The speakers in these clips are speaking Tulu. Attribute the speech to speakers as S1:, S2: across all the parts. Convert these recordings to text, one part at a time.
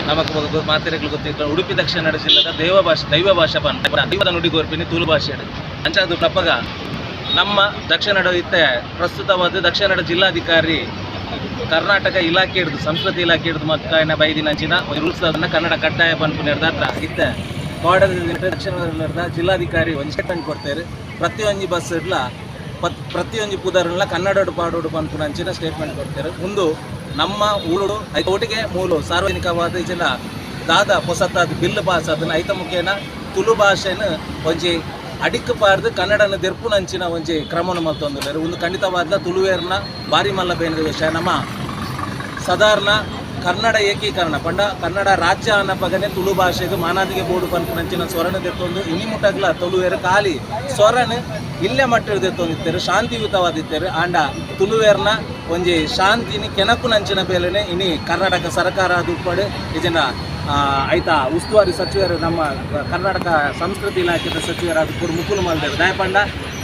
S1: ನಮಕ್ ಮಾತೆರೆಗ್ಲ ಗೊತ್ತಿತ್ತು. ಉಡುಪಿ ದಕ್ಷಿಣ ಕನ್ನಡ ಜಿಲ್ಲೆದ ದೇವ ಭಾಷೆ, ದೈವ ಭಾಷೆ ಪನ್ ದೈವದ ನುಡಿ ಕೊರ್ಪಿನಿ ತುಳು ಭಾಷೆ. ಅಂಚಾದ್ ಅಪಗ ನಮ್ಮ ದಕ್ಷಿಣ ಕನ್ನಡ ಇತ್ತೆ ಪ್ರಸ್ತುತವಾದ ದಕ್ಷಿಣ ಕನ್ನಡ ಜಿಲ್ಲಾಧಿಕಾರಿ ಕರ್ನಾಟಕ ಇಲಾಖೆ ಹಿಡ್ದು, ಸಂಸ್ಕೃತಿ ಇಲಾಖೆ ಹಿಡ್ದು ಮಕ್ಕಾಯನ ಬೈದಿನಂಚಿನ ರೂಲ್ಸ್ ಕನ್ನಡ ಕಡ್ಡಾಯ ಪನ್ಪುನೆರ್ದಾತ್ರ ಇತ್ತೆ ಬಾರ್ಡರ್ ದಕ್ಷಿಣ ಕನ್ನಡದ ಜಿಲ್ಲಾಧಿಕಾರಿ ಒಂಜಿ ಸ್ಟೇಟ್ಮೆಂಟ್ ಕೊಡ್ತಾರೆ. ಪ್ರತಿಯೊಂಜಿ ಬಸ್ ಇಡ್ಲ ಪತ್ ಪ್ರತಿಯೊಂಜಿ ಪುದರ್ಲ ಕನ್ನಡಡು ಪಾಡೋಡು ಪನ್ಪುನಂಚಿನ ಸ್ಟೇಟ್ಮೆಂಟ್ ಕೊಡ್ತಾರೆ. ಒಂದು ನಮ್ಮ ಊರುಡು ಐತ ಒಟ್ಟಿಗೆ ಮೂಲು ಸಾರ್ವಜನಿಕವಾದ ಇಜಿನ ದಾದ ಪೊಸತ್ತಾದ ಬಿಲ್ ಪಾಸ್ ಅದನ್ನ ಐತ ಮುಖೇನ ತುಳು ಭಾಷೆನ ಒಂಜಿ ಅಡಿಕ್ ಪಾರ್ದು ಕನ್ನಡನ ದೆರ್ಪುನಂಚಿನ ಒಂಜಿ ಕ್ರಮನ ಮಲ್ತೊಂದುಲ್ಲೆರ್. ಒಂದು ಖಂಡಿತವಾದ ತುಳುವೇರ್ನ ಬಾರಿ ಮಲ್ಲ ಬೇನದ ವಿಷಯ. ನಮ್ಮ ಸಾಧಾರಣ ಕನ್ನಡ ಏಕೀಕರಣ ಪಂಡ ಕನ್ನಡ ರಾಜ್ಯ ಅನ್ನಪಗನೆ ತುಳು ಭಾಷೆಗೆ ಮಾನಾದಿಗೆ ಬೋಡು ಪನ್ಪುನಂಚಿನ ಸ್ವರಣ ದೆತ್ತೊಂದು ಇನಿ ಮುಟಗ್ಲ ತುಳುವೇರು ಖಾಲಿ ಸ್ವರನ್ ಇಲ್ಲೇ ಮಟ್ಟ ದೆತ್ತೊಂದಿತ್ತೆರ್, ಶಾಂತಿಯುತವಾದಿತ್ತೆರ್. ಆಂಡ ತುಳುವೇರ್ನ ಒಂಜಿ ಶಾಂತಿನಿ ಕೆನಕುನಂಚಿನ ಬೇಲೆನೆ ಇನಿ ಕರ್ನಾಟಕ ಸರ್ಕಾರ ಅದು ಇಜನ ಐತ ಉಸ್ತುವಾರಿ ಸಚಿವರು, ನಮ್ಮ ಕರ್ನಾಟಕ ಸಂಸ್ಕೃತಿ ಇಲಾಖೆದ ಸಚಿವರಾದ ಪುರ್ ಮುಕುಲು ಮಲ್ದೆರ್. ದಾಯಪಂಡ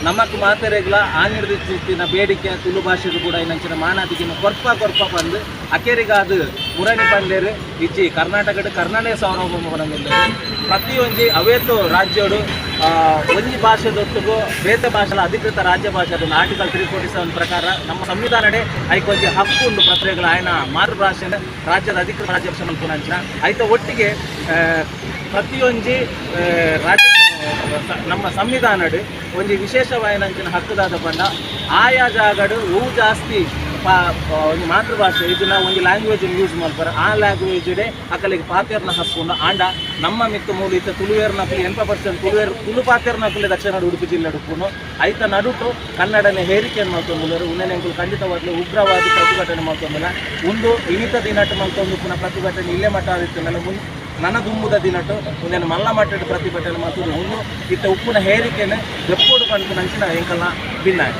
S1: ನಮಕ್ ಮಾತೆರೆಗ್ಲ ಆನಿರ್ದಿತ್ತಿನ ಬೇಡಿಕೆ ತುಳು ಭಾಷೆಗೂ ಕೂಡ ಇನ್ನಂಚಿನ ಮಾನಾದಿಗೆನ ಕೊರ್ಪ ಕೊರ್ಪ ಬಂದು ಅಕೇರಿಗಾದ ಮುರಣಿ ಪಂಡೇರು. ಇಜ್ಜಿ, ಕರ್ನಾಟಕದ ಕರ್ನಾಟಕ ಸಾರ್ವಭೌಮ ಪನೊಂದುಲ್ಲೆರ್. ಪ್ರತಿಯೊಂಜಿ ಅವೇತೋ ರಾಜ್ಯೋಡು ಒಂಜಿ ಭಾಷೆದೊಟ್ಟುಗು ಬೇತೆ ಭಾಷೆಲ ಅಧಿಕೃತ ರಾಜ್ಯ ಭಾಷೆ. ಅದನ್ನು ಆರ್ಟಿಕಲ್ 347 ಪ್ರಕಾರ ನಮ್ಮ ಸಂವಿಧಾನಡೆ ಐಕೊಂಜಿ ಹಕ್ಕು ಉಂಡು ಪ್ರತ್ಯೇಕಗಳ ಆಯನ ಮಾತೃಭಾಷೆನ ರಾಜ್ಯದ ಅಧಿಕೃತ ರಾಜ್ಯ ಭಾಷೆ ಮಲ್ಪುನಂಚಿನ. ಐತ ಒಟ್ಟಿಗೆ ಪ್ರತಿಯೊಂಜಿ ರಾಜ್ಯ ನಮ್ಮ ಸಂವಿಧಾನಡ್ ಒಂಜಿ ವಿಶೇಷವಾಯಿನಂಚಿನ ಹಕ್ಕುದಾದ ಪಂಡ ಆಯಾ ಜಾಗಡ್ ಹೂ ಜಾಸ್ತಿ ಒಂಜಿ ಮಾತೃಭಾಷೆ ಇದನ್ನ ಒಂಜಿ ಲ್ಯಾಂಗ್ವೇಜ್ ಯೂಸ್ ಮಲ್ಪರ, ಆ ಲ್ಯಾಂಗ್ವೇಜ್ ಅಕಲಿಗೆ ಪಾತೆರ್ನ ಹಕ್ಕುಂಡು. ಆಂಡ ನಮ್ಮ ಮಿತ್ತು ಮೂಲು ಇತ್ತ ತುಳುವೇರ್ನಕುಲು 80% ತುಳುವೇರ್, ತುಳು ಪಾತೆರ್ನಕುಲು ದಕ್ಷಿಣ ಉಡುಪಿ ಜಿಲ್ಲೆ ಉಪ್ಪುನು. ಐತ ನಡುಟು ಕನ್ನಡನೆ ಹೇರಿಕೆಯನ್ನು ಮಲ್ತೊಂದುಲ್ಲೆರ್. ಉಂದೆನ್ ಎಂಕುಲು ಖಂಡಿತವಾಗ್ಲೂ ಉಗ್ರವಾದ ಪ್ರತಿಭಟನೆ ಮಲ್ತೊಂದಿಲ್ಲ. ಒಂದು ಇನಿತ ದಿನಟ್ ಮಲ್ತೊಂದು ಪುನಃ ಪ್ರತಿಭಟನೆ ಇಲ್ಲೇ ಮಟ್ಟ ಆದಿತ್ತುಂಡಲ ಮುನ್ ನನ ದುಂಬುದ ದಿನಟು ಉಂದೆನ್ ಮಲ್ಲ ಮಟ್ಟದ ಪ್ರತಿಭಟನೆ ಮಲ್ತುದು ಉಂದು ಇತ್ತ ಉಪ್ಪುನ ಹೇರಿಕೆನೆ ದೆಪ್ಪೋಡು ಪನ್ಪುನಂಚಿನ ಎಂಕಲ್ನ ಭಿನ್ನಾಯ.